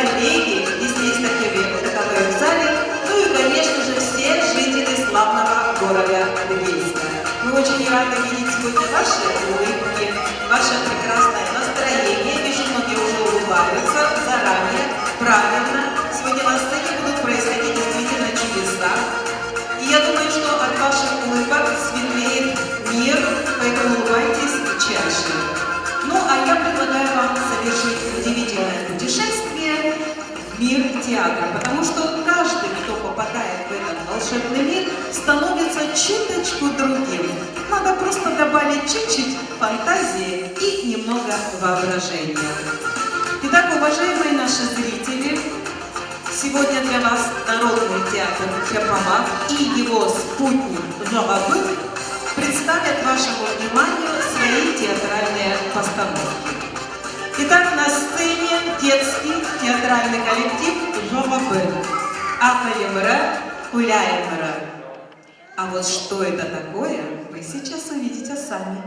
Коллеги, если есть такие, таковые в зале, ну и, конечно же, все жители славного города Адыгейска. Мы очень рады видеть сегодня ваши улыбки, ваше прекрасное настроение. Вижу, многие уже улыбаются заранее, правильно. Сегодня на сцене будут происходить действительно чудеса. И я думаю, что от ваших улыбок светлеет мир, поэтому улыбайтесь чаще. Ну, а я предлагаю вам совершить удивительное путешествие в мир театра, потому что каждый, кто попадает в этот волшебный мир, становится чуточку другим. Надо просто добавить чуть-чуть фантазии и немного воображения. Итак, уважаемые наши зрители, сегодня для вас Народный театр Чапамак и его спутник Жогобык представят вашему вниманию свои театральные постановки. Итак, на сцене детский театральный коллектив Жогобык. Акылымрэ кулаемрэ. А вот что это такое, вы сейчас увидите сами.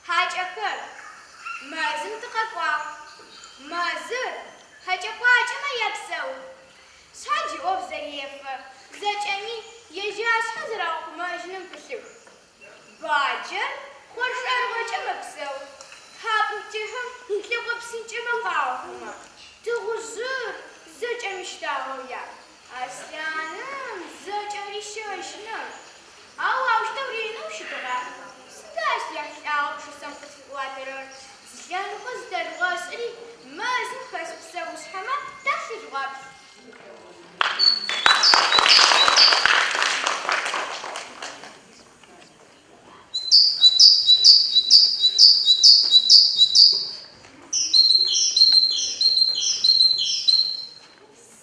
Хьакӏэхэр, мэзым тыкъэкӏуагъ. Мэзыр, хьэкӏэ-къуакӏэмэ япсэу. Шъхьадж иӏоф зэрефэ, зэкӏэми ежь ашъхьэ зэраухъумэжьыным пылъых. Баджэр хъоршэрыгъэкӏэ мэпсэу, тхьакӏумкӏыхьым лъэкъо псынкӏэмэ къаухъумэ. Тыгъужъыр зэкӏэми щтагъэу яӏ. Аслъаным зэкӏэри щэщынэ. Ау аущтэу ренэу щытыгъа? Сыда ащ ехьылӏагъэу пшысэм къытфиӏуатэрэр? Зы лъэныкъо зытэжъугъэшӏыри, мэзым хэс псэушъхьэмэ талъыжъугъэплъ.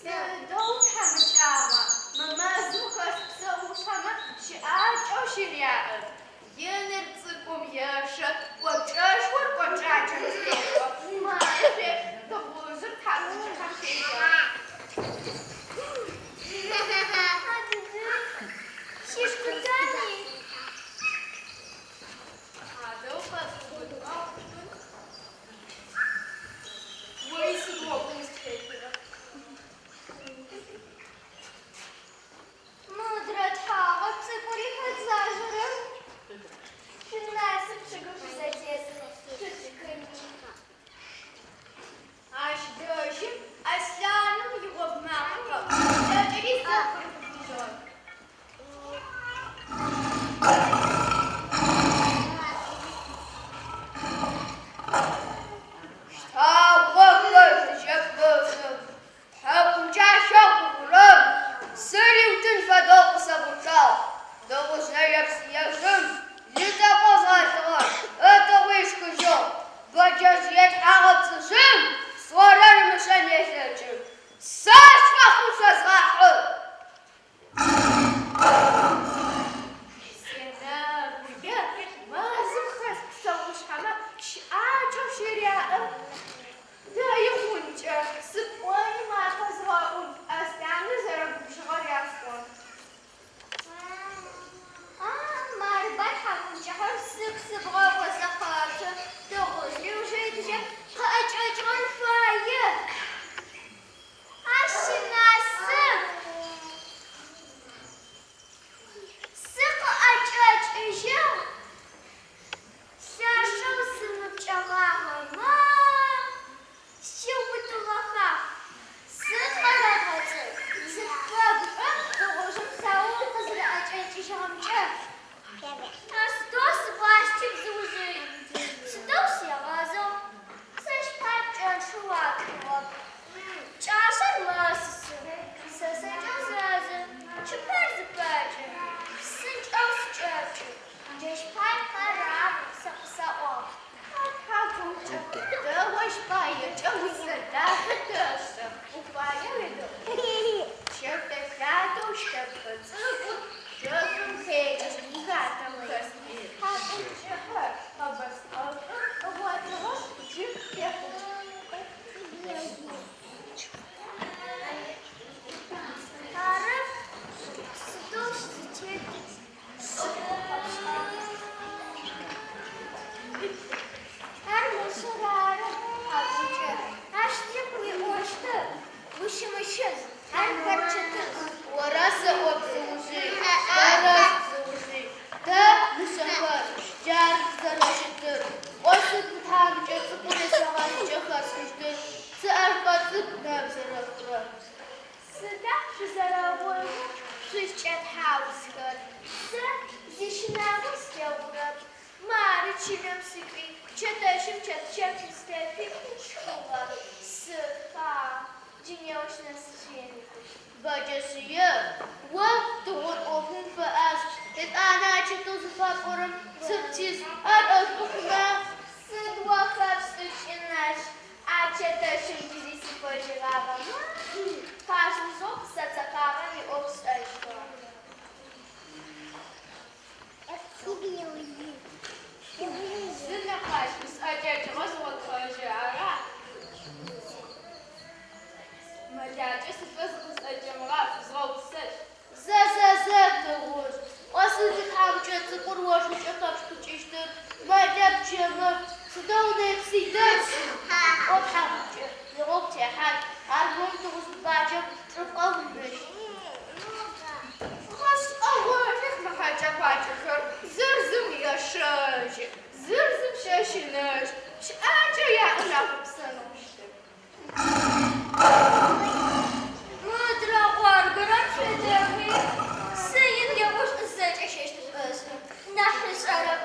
Сыдэу шъузэрэгъогоу шъузкӏэтхьаусхэр? Сэ зи щынагъо слъэгъурэп. Мары чылэм сыкӏуи, чэтэщым чэтчэф щыслъэфи, сшхыгъэ. Сыфа, джы неущ нэсыжьыеми хъущт. Бэджэжъые, о тыгъон ӏофым уфэӏаз, етӏанэ а чэтэу зыфапӏорэм цыр тиз, ар ӏэшӏу хъуна? Сыд о хэпшӏыкӏын ащ, а чэтэщым джыри сыфэжьыгъагъэмэ, къашъузэу къысэцэкъагъэм иӏоф сшӏэщтыгъэ. Зы нэкъащ сӏэкӏэкӏыгъэ згъотыгъэжьы, ара? Мэлакӏэ сылӏэ зыкъысӏэкӏэмыгъаф, згъэупсэщт. Зэ, зэ, зэ, Тыгъужъ, о сыд мы тхьамыкӏэ цӏыкӏур ошхыкӏэ хэпшхыкӏыщтыр, мэлэп, чэмэп, сыдэу нэпсый дэд! О тхьамыкӏэ, игъогу техьан, армырмэ тыгъужъ баджэм чӏыпӏэ уимыщт. Гъэшӏэгъоных мы хьэкӏэ-къуакӏэхэр, зыр зым ешэжьы, зыр зым щэщынэжьы, щыӏакӏэ яӏэу нахь щытэп. Мыдрэ гъоргырэм шъуедэӏуи, сы ин еӏошъ зэкӏэщэщт шӏошӏы, нахь ышӏэрэп,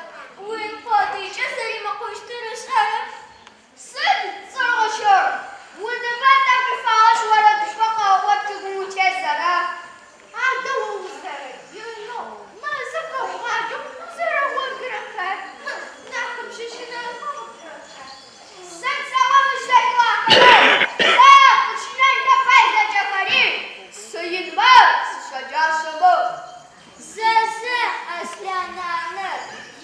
уин къодыйкӏэ зэримыкъущтыр ышӏэрэп. Сыд цӏыргъыщыр? Уныбэ тӏэкӏу ифагъэшъ орэдышхо къэӏо чъыгым утес ара? Адэ о узэрэинэу, мэзыр къэбгъаджэу узэрэгъогырэм пай, нахь къыпщыщынэнхэу къыпшӏошӏа? Сыд сэӏо мыщ зэхиуахэрэр? Сэ къыщынэнхэ фай зэкӏэхэри, сыинмэ, сышъэджашъэмэ. Зэ, зэ, Аслъан нанэ,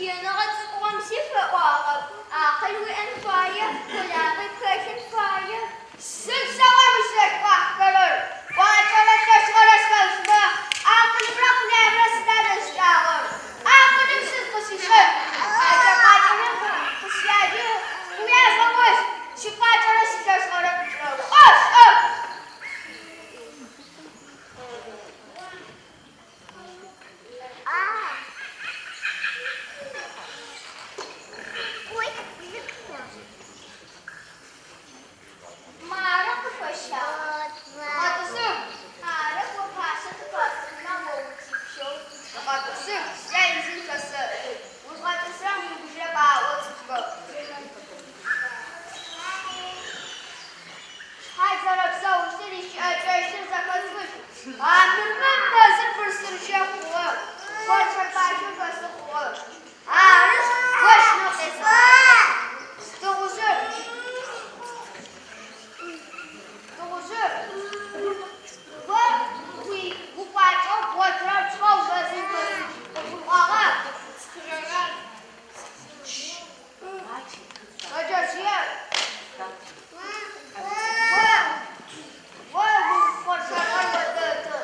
иныгъэ цӏыкӏугъэм зи фэӏуагъэп, акъыл уиӏэн фае, къулагъи пхэлъын фае. Сыд сэӏо мыщ зэхиуахэрэр? Кӏуачӏэрэ лъэшыгъэрэ схэлъмэ, акъылымрэ къулаимрэ сыда зэщыкӏагъэр? Акъылым сыд къысишӏэн? Хьакӏэ-къуакӏэхэм къысяджэ, уязгъэӏощт, сикӏуачӏэрэ силъэшыгъэрэ къикӏырэр ошӏэ! Мары къыфэщагъ. Гъэтӏысых! Ары, о пащэ тыфэпшӏынмэ о утипщэу. Гъэтӏысых, сэ изын фэсэӏы. Узгъэтӏысырэм уиубыжьырэп аӏо цӏыфмэ. Шъхьадж зэрэпсэущтыр, ищыӏэкӏэщтыр зэхэсфыщт. Армырмэ мэзыр бырсырыщэ хъугъэ, хъоршэр пащэм фэсы хъугъэ. Арышъ, ощынэу къесэгъажьэ. Тыгъужъыр! Тыгъужъыр! О уи гукӏуачӏэу бгъотырэр пшӏэу мэзым хэсыжь. Къыбгурыӏуагъа? Бэджэжъыер! О, о уихъоршэрыгъэр отэты.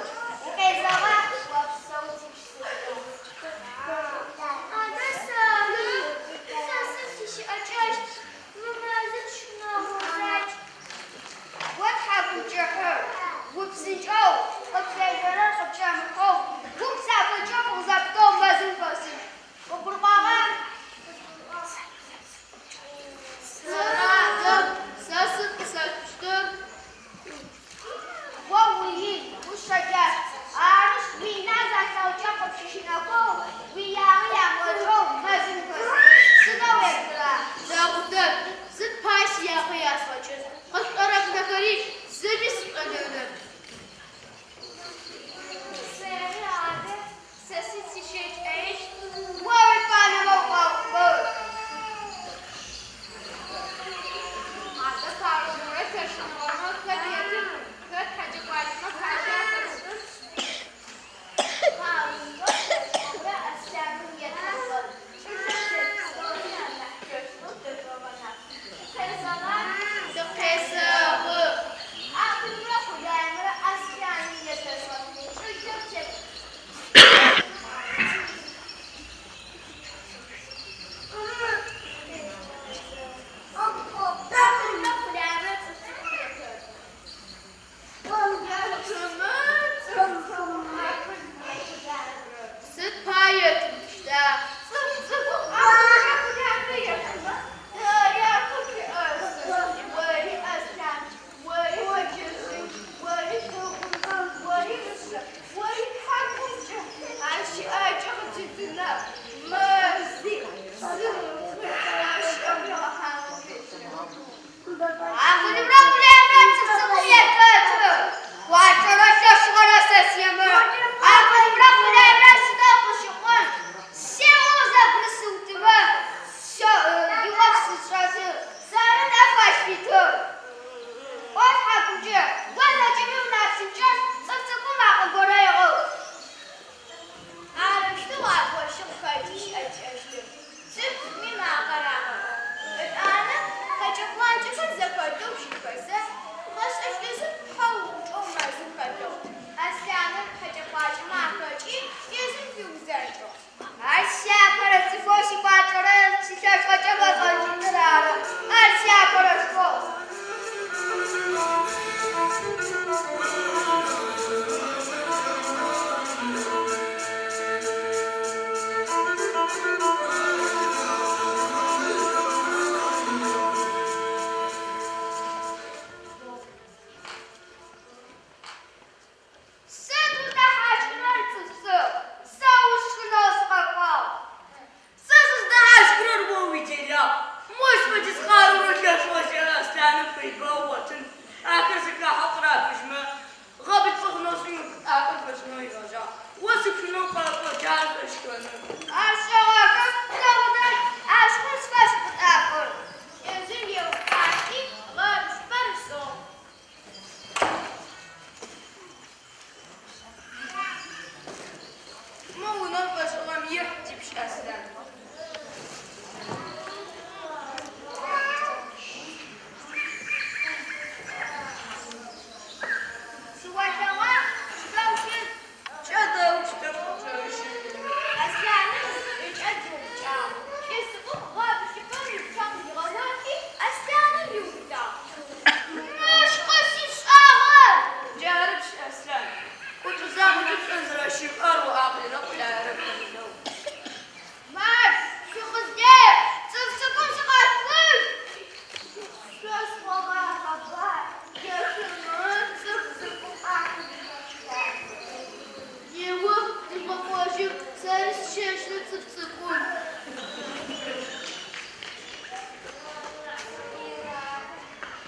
сщэщтыр цӏыф цӏыкӏур.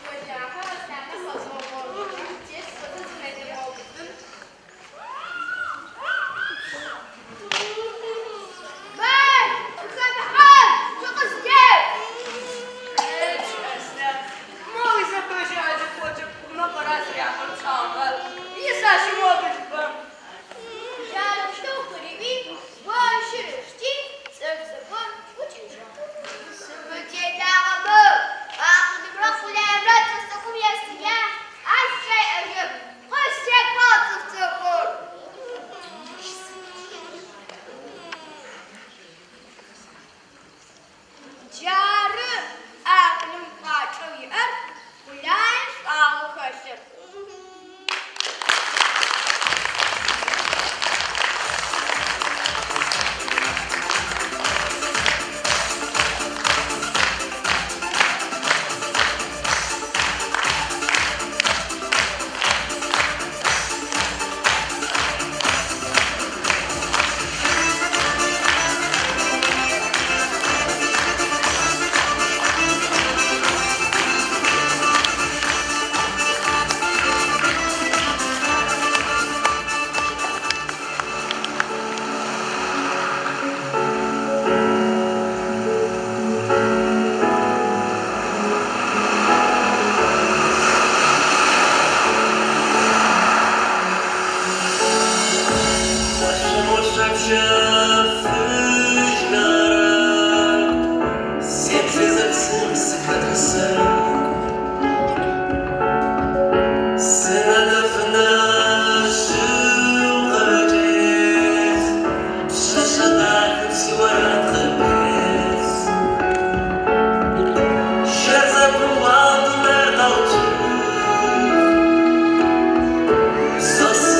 Олахьэ, Аслъанэ гъэшӏэгъон. Тес фэдэ зыфэдгъэубытын. Мэл! Шъухэмыхьан! Шъукъыздеӏ! Ечъ, Аслъан, мо уизэпэщаджэ къоджэ кумэ къыразряхъэр пшӏагъэ. Ис ащ иобылпэм. Джаущтэу къыриӏуи, ощыр ышти, цӏыф цӏыкӏур ӏукӏыжьыгъ. Сымыделагъэмэ, акъылымрэ къулаемрэ цӏыф цӏыкӏум естыя, ащ щэӏэжьэп, къыстекӏуагъ цӏыф цӏыкӏур. Джары акъылым кӏуачӏэу иӏэр, къулаем шӏуагъэу хэлъыр. Só se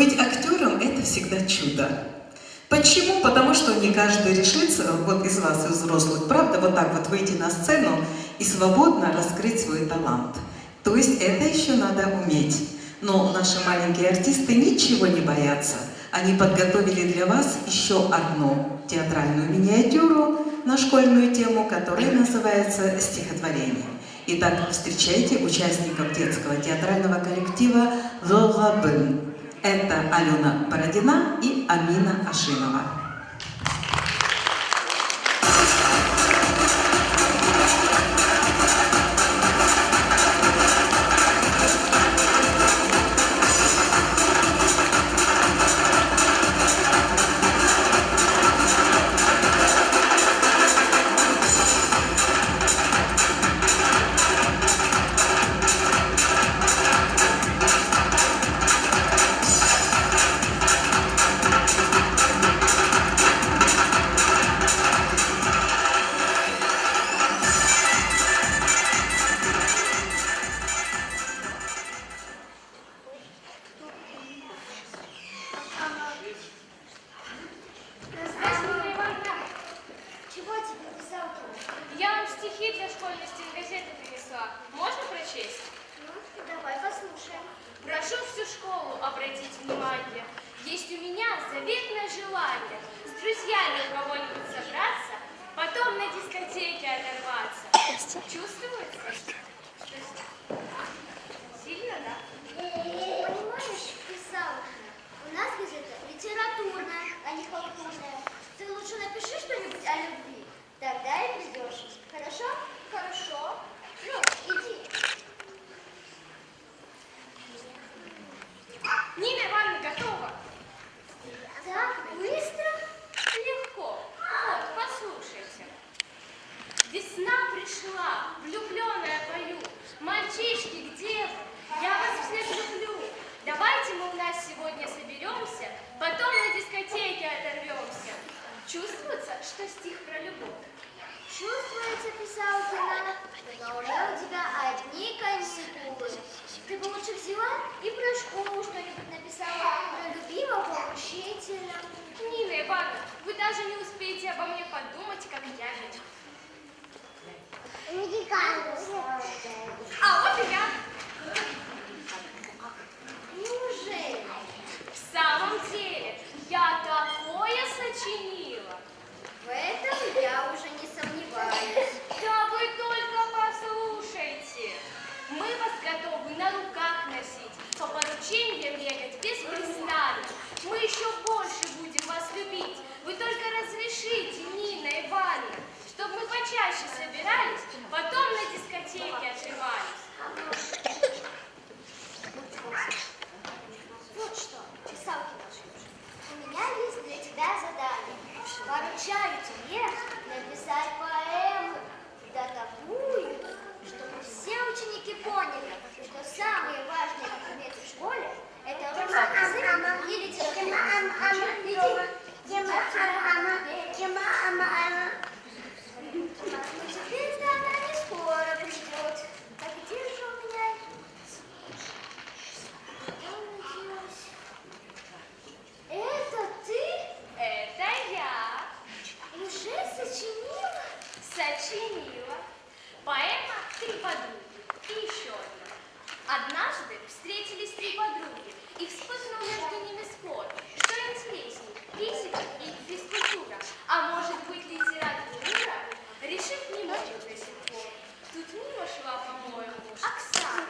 Быть актером – это всегда чудо. Почему? Потому что не каждый решится, вот из вас, из взрослых, правда, вот так вот выйти на сцену и свободно раскрыть свой талант. То есть это еще надо уметь. Но наши маленькие артисты ничего не боятся. Они подготовили для вас еще одну театральную миниатюру на школьную тему, которая называется «Стихотворение». Итак, встречайте участников детского театрального коллектива «Золгабын». Это Алена Бородина и Амина Ашинова. Здравствуй, Ивановна. Чего тебе, Писалкина? Я вам стихи для школьной стенгазеты принесла. Можно прочесть? Ну, давай послушаем. Прошу всю школу обратить внимание. Есть у меня заветное желание с друзьями у кого-нибудь собраться, потом на дискотеке оторваться. Чувствуется? Что Сильно, да? Понимаешь, Писалкина, у нас газета литературная, а не халтурная. Ты лучше напиши что-нибудь о любви, тогда и придешь. Хорошо? Хорошо. Ну, иди. Нина Ивановна готова. Так быстро? Легко. Вот, послушайте. Весна пришла, влюбленная пою. Мальчишки, где вы? Я вас всех люблю. Давайте мы у нас сегодня соберемся, потом на дискотеке оторвемся. Чувствуется, что стих про любовь? Чувствуется, Писалкина, что на уме у тебя одни каникулы. Ты бы лучше взяла и про школу что-нибудь написала, про любимого учителя. Нина Ивановна, вы даже не успеете обо мне подумать, как я ведь. А вот и я. Неужели? В самом деле, я такое сочинила. В этом я уже не сомневаюсь. Да вы только послушайте. Мы вас готовы на руках носить, по поручениям бегать беспрестанно. Мы еще больше будем вас любить. Вы только разрешите, Нина Ивановна, чтобы мы почаще собирались, потом на дискотеке отрывались. Вот что, Писалкина, у меня есть для тебя задание. Поручаю тебе написать поэму, да такую, чтобы все ученики поняли, что самые важные предметы в школе – это русский язык и литература. Иди. Но теперь-то она не скоро придет. Так где же у меня Куда она делась? Это ты Это я уже сочинила? сочинила. Поэма «Три подруги» и еще одна. Однажды встретились три подруги, и вспыхнул между ними спор, что интересней, физика или физкультура, а может быть литература? Решить не могут до сих пор. Тут мимо шла, по-моему, Оксана.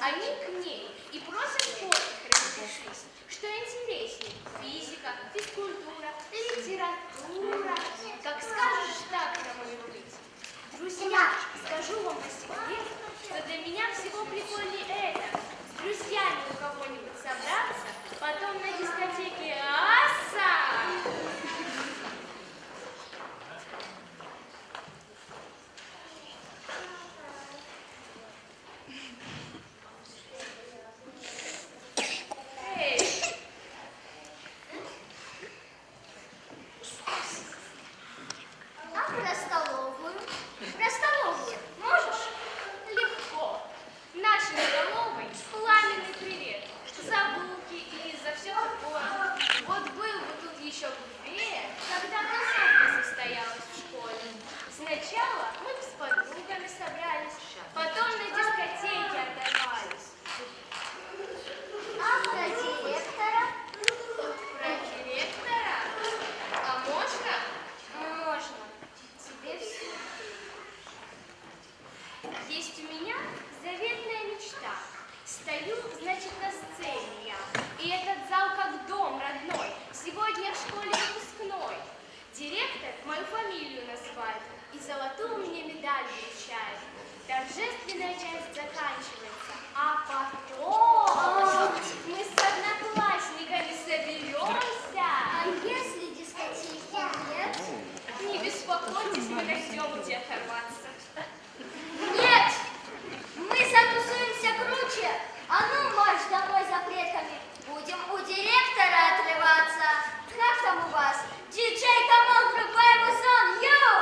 Они к ней и просят спор их разрешить. Что интересней, физика, физкультура, литература? Как скажешь, так нам и быть. Друзья, скажу вам по секрету, что для меня всего прикольнее это. С друзьями у кого-нибудь собраться, потом на дискотеке аса! Эй, А про столовую? Про столовую можешь? Торжественная часть заканчивается. А потом мы с одноклассниками соберемся. А если дискотеки нет? Не беспокойтесь, мы найдем, где оторваться. Нет! Мы затусуемся круче! А ну марш домой за предками! Будем у директора отрываться! Как там у вас? Диджей Камал, врубай музон! Йоу!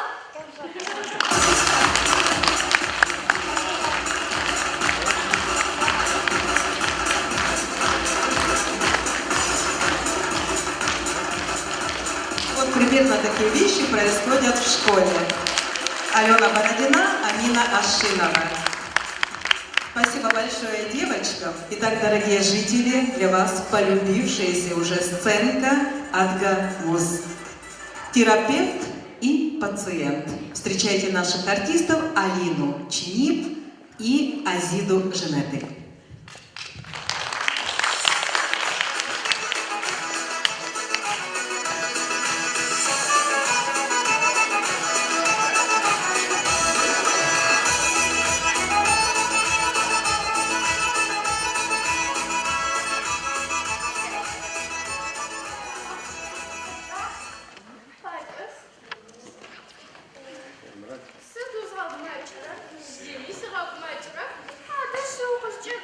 Вот примерно такие вещи происходят в школе. Алена Бородина, Амина Ашинова. Спасибо большое девочкам. Итак, дорогие жители, для вас полюбившаяся уже сценка Адга Муз. Терапевт и пациент. Встречайте наших артистов Алину Чнип и Азиду Женеты. Хьакӏэх. Сыд узгъэгумэкӏырэр? Зыми сигъэгумэкӏырэп. Адэ шы укъызкӏэгущыӏэрэр?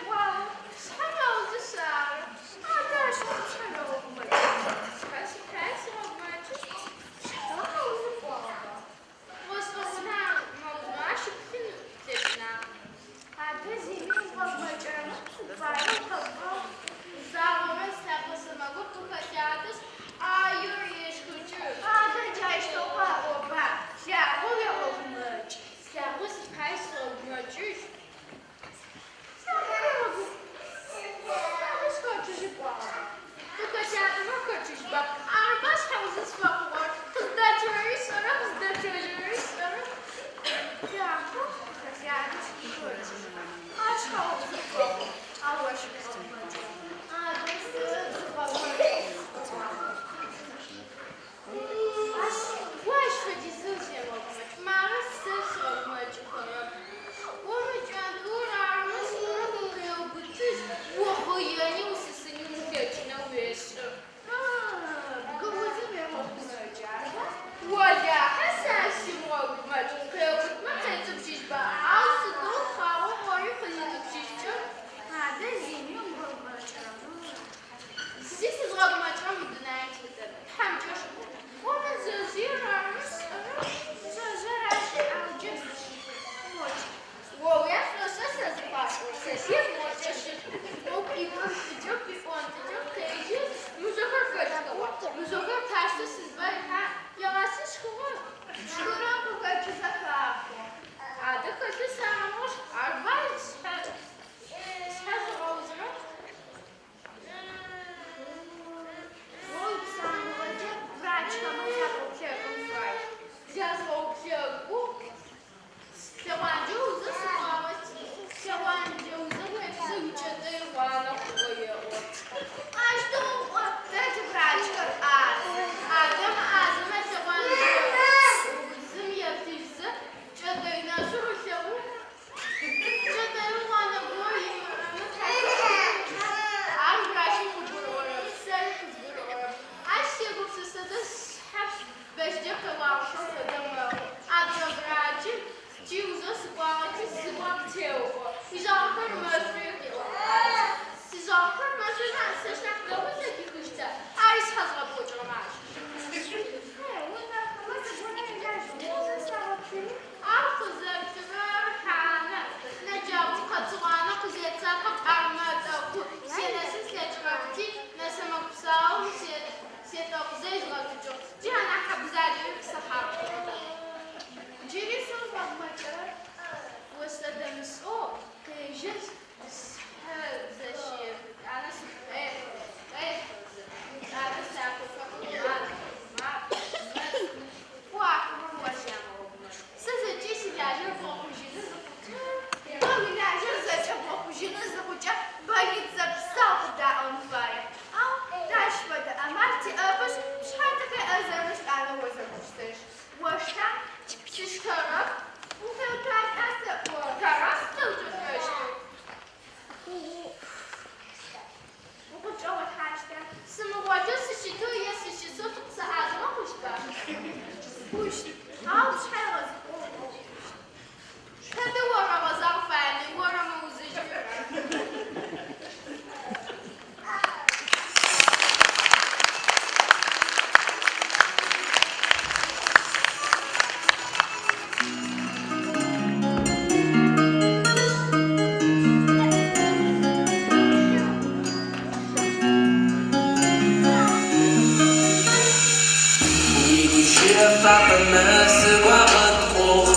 фабэмэ сыгу агъэткӏугъ.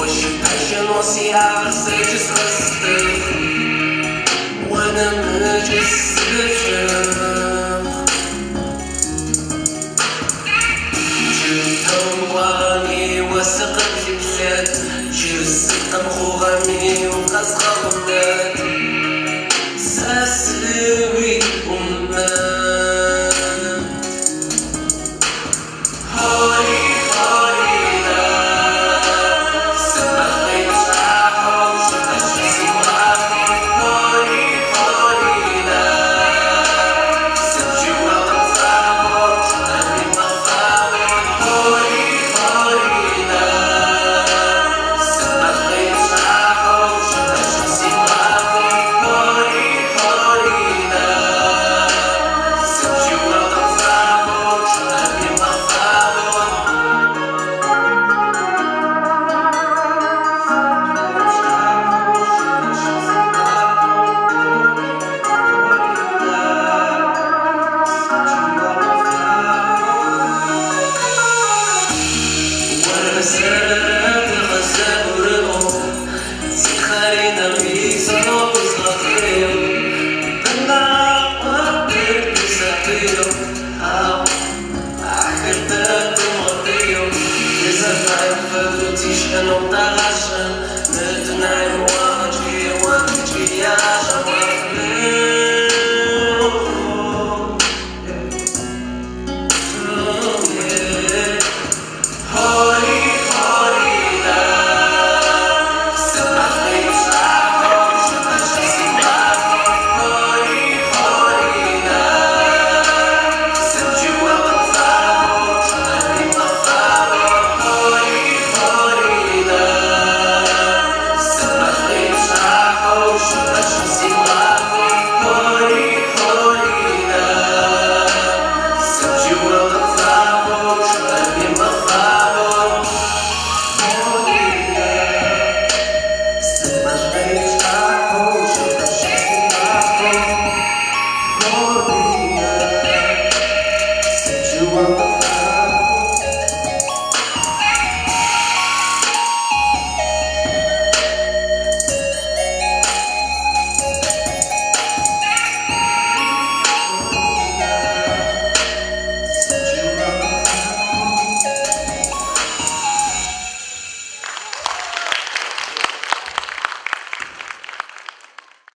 Ощ пэщэнэу сиӏагъэр сэ джы згъэстыгъ. О нэмыкӏы сыпшӏыгъ. Джы тэ умыкӏуагъэми о сыкъыплъыплъэт, Джы сыд къэмыхъугъэми укъэзгъэгъунэт. Сэ сыуиӏумэт. Хори, хорина, сымэхъей пщӏахьэу щыӏэщ си гуапэу. Хори, хорина, сыбжьыуэ къыпфаӏуэу щӏыӏэми мэфауэ. Хори, хорина, сымэхъей пщӏахьэу щыӏэщ си гуапэу. Хори, хорина, сыбжьыуэ къыпфаӏуэу щӏыӏэми мэфауэ. Yeah. Hori, horina, сымэхъей пщӏахьэу щыӏэщ си гуапэу. Хори, хорина, сыбжьыуэ къыпфаӏуэу щӏыӏэми мэфауэ. Хори, хорина, сымэхъей пщӏахьэу щыӏэщ си гуапэу. Хори, хорина, сыбжьыуэ къыпфаӏуэу щӏыӏэми мэфауэ.